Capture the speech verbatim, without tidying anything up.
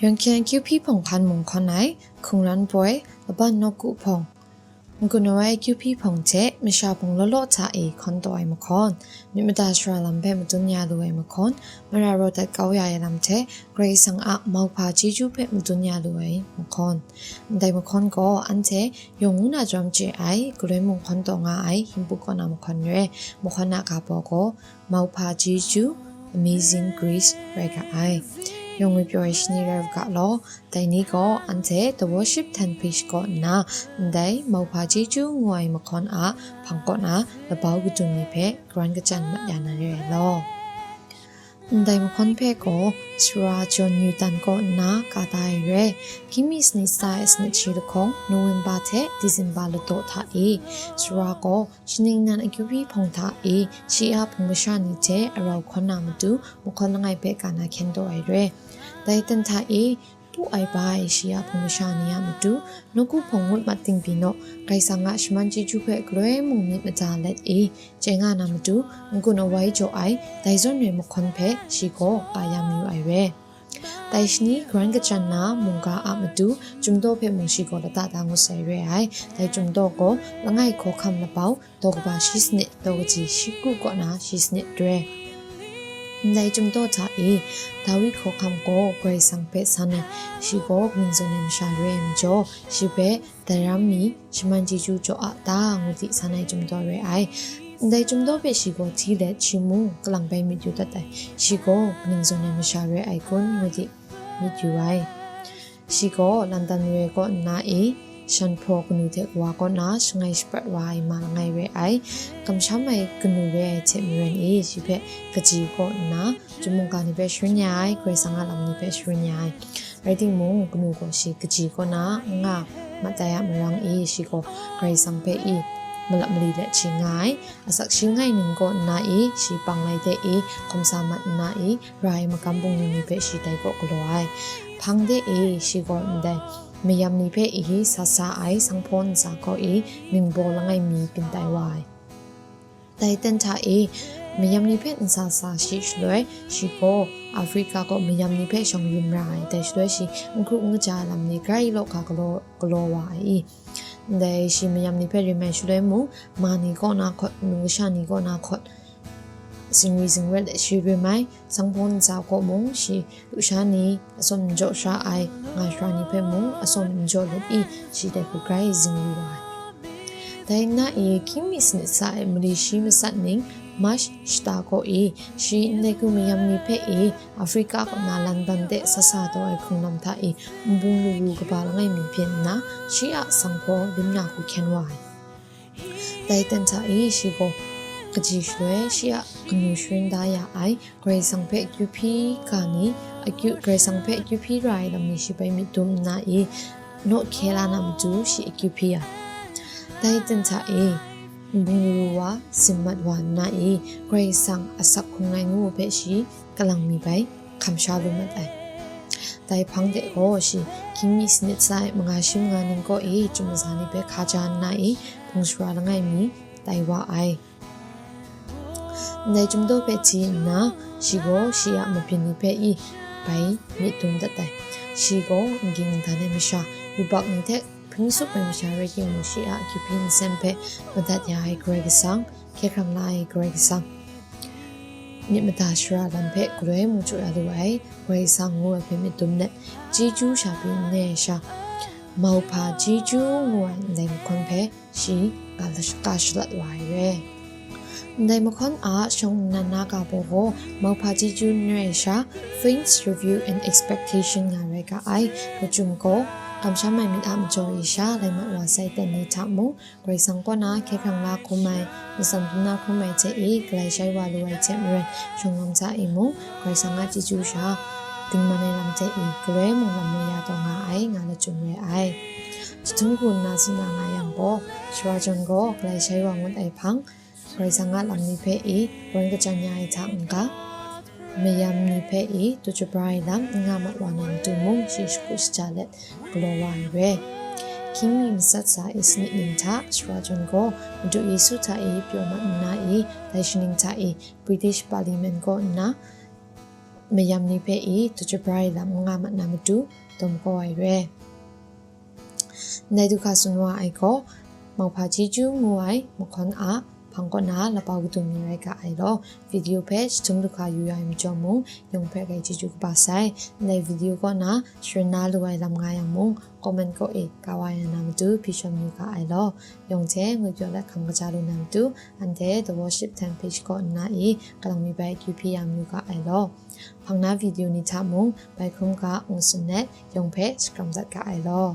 Yawng hkyen akyu hpyi hpawng hkan mung hkawn ai, hkungran poi, laban nawku hpawng, n-gun ai akyu hpyi hpawng hte masha hpawng law law hta e hkawn taw ai mahkawn, myit mada sara lam hpe madun ya lu ai mahkawn, mara raw dat kau ya ai lam hte Karai Kasang a mauhpa chyeju hpe madun ya lu ai mahkawn. Ndai mahkawn gaw anhte yawng ngu na chyawm chye ai, galoi mung hkawn taw nga ai, Hingbu kaw na mahkawn re, mahkawn a ga baw gaw, Mauhpa Chyeju, Amazing Grace, rai ga ai. Yawng ngwi pyaw ai shani rai u ga law, dai ni gaw anhte The Worship Ten Page kaw nna, ndai Mauhpa Chyeju ngu ai mahkawn a hpang kaw na labau kadun ni hpe karan kachyan mat ya na re ai law. Ndai mahkawn hpe gaw Sara John Newton kaw nna ka da ai re. Hkying mi sanit tsa ai sanit shi lahkawng, November hte December ladaw hta e, Sara gaw shaning nan akyu hpyi hpawng hta e, shi a hpung masha ni hte arau hkawn na matu, mahkawn langai hpe ka na hkyen taw ai re. Dai aten hta e, pu ai ba ai shi a hpung masha ni a matu, nawku hpawng ngut mat ting pyi naw, Karai Kasang a shaman chyeju hpe galoi mung myit mada let e, chye nga na matu, n-gun awai jaw ai, dai zawn re mahkawn hpe shi gaw ka ya mayu ai re. Dai shani karan kachyan na mungga a matu, chyum daw hpe mung shi gaw lata da ngut sai re ai. Dai chyum daw gaw langai hkawhkam labau, daw kaba shi sanit, daw kaji shi kru kaw na shi sanit re. Ndai chyum daw hta e, Dawi hkawhkam gaw Karai Kasang hpe san ai, shi gaw kaning zawn ai masha re ai majaw, shi hpe dai ram mi shaman chyeju jaw a ta, ngu di san ai chyum daw re ai. Ndai chyum daw hpe shi gaw hti let, shi mung kalang bai myit yu dat ai, shi gaw kaning zawn ai masha re ai kun, ngu di myit yu ai. Shi gaw London mare kaw nna e, shan hpraw kanu hte kawa kaw na shangai shaprat wa ai ma langai re ai. Kamsham ai kanu re ai hte maren e, shi hpe kaji kaw nna, chyum mungga ni hpe sharin ya ai, Karai Kasang a lam ni hpe sharin ya ai. Rai timung, kanu gaw shi kaji kaw na n nga mat ai a marang e, shi gaw Karai Kasang hpe i malap mali let shi nga ai. Asak shi langai ning kaw nna e, shi pang lai de e, hkawm sa mat nna e, ra ai magam bungli ni hpe shi dai kaw galaw ai. Hpang de e, shi gaw ndai mayam ni hpe i sa sa ai sanghpaw ntsa kaw i, ningbaw langai mi byin tai wa ai. Dai aten hta e, mayam ni hpe ntsa sa shi shaloi, shi gaw Africa kaw mayam ni hpe shawng rim ra ai. Dai shaloi shi n hkru n kaja ai lam ni grai law hkra galaw, galaw wa ai i. Ndai shi mayam ni hpe rim ai shaloi mung, ma ni kaw na hkawt, nu kasha ni kaw na hkawt, zingri zingrat let shi rim ai. Sanghpaw ntsa kaw mung shi lusha ni atsawm n jaw sha ai, nga sara ni hpe mung atsawm n jaw let i, shi dai hku grai zingri wa ai. Dai nna e, hkying mi sanit tsa ai mali shi matsat ning, March shata kaw e, shi ndai hku mayam ni hpe e, Africa kaw na London de sa sa taw ai hkrung lam hta e, nbung laru kaba langai mi byin nna, shi a sanghpaw lim na hku hkyen wa ai. Dai aten hta e, shi gaw kaji shaloi shi a kanu sharin da ya ai, Karai Kasang hpe akyu hpyi ga ni, akyu, Karai Kasang hpe akyu hpyi ra ai lam ni shi bai myit dum nna e, naw hkye la na matu shi akyu hpyi ai. Dai aten hta e, nbung laru wa, sin mat wa nna e, Karai Kasang asak hkungga ai ngu hpe shi kalang mi bai hkam sha lu mat ai. Dai hpang de gaw shi hkying mi sanit tsa ai manga shi manga ning kaw e, chyum maza ni hpe hkaja nna e, hpung sara langai mi tai wa ai. Ndai chyum daw hpe hti nna, shi gaw shi a mabyin ni hpe i bai myit dum dat ai. Shi gaw n ging n dan ai masha, yubak ni hte hpring sup ai masha rai timung, shi a akyu hpyi nsen hpe madat ya ai Karai Kasang, hkye hkrang la ai Karai Kasang, myit mada sara lam hpe galoi mung jaw ya lu ai Karai Kasang ngu ai hpe myit dum let, chyeju sha pyi n re ai sha, mauhpa chyeju ngu ai ndai mahkawn hpe shi ka la-, ka shalat wa ai re. Ndai mahkawn a shawng nnan na ga baw gaw, mauhpa chyeju n re ai sha, Faith, Review and Expectation nga rai ga ai. Lachyum gaw, kamsham ai myit a majaw e sha lai mat wa sai ten ni hta mung, Karai Kasang kaw na hkye hkrang la hkrum ai, matsan dum na hkrum ai hte e, galai shai wa lu ai hte maren, shawng lam hta e mung, Karai Kasang a chyeju sha, dingman ai lam hte e, galoi mung lam mayu taw nga ai, nga lachyum re ai. Jahtum hku nna tsun na nga yang gaw, Sara John gaw galai shai wa ngut ai hpang, Karai Kasang a lam ni hpe e, karan kachyan ya ai hta n-ga, mayam ni hpe e, dawjabra ai lam n nga mat wa na matu mung, shi shagu shaja let galaw wa ai re. Hkying mi matsat sa ai sanit ning hta Sara John gaw Madu Yesu hta e pyaw mat nna e, dai shaning hta e British Parliament kaw nna, mayam ni hpe i dujabra ai lam n nga mat na matu dawm kau ai re. Ndai du hka tsun wa ai gaw, Mauhpa Chyeju ngu ai mahkawn a hpang kaw na lapau kadum ni rai ga ai law. Video hpe chyahtum du hka yu ya ai majaw mung, yawng hpe grai chyeju kaba sai. Ndai video kaw na sharin na lu ai lam nga yang mung, comment kaw e ka wa ya na matu hpyi shawm yu ga ai law. Yawng hte ngwi pyaw let hkam kaja lu na matu, anhte The Worship Time page kaw nna i kalang mi bai akyu hpyi ya mayu ga ai law. Hpang na video ni hta mung bai hkrum ga ngu tsun let, yawng hpe shakram dat ga ai law.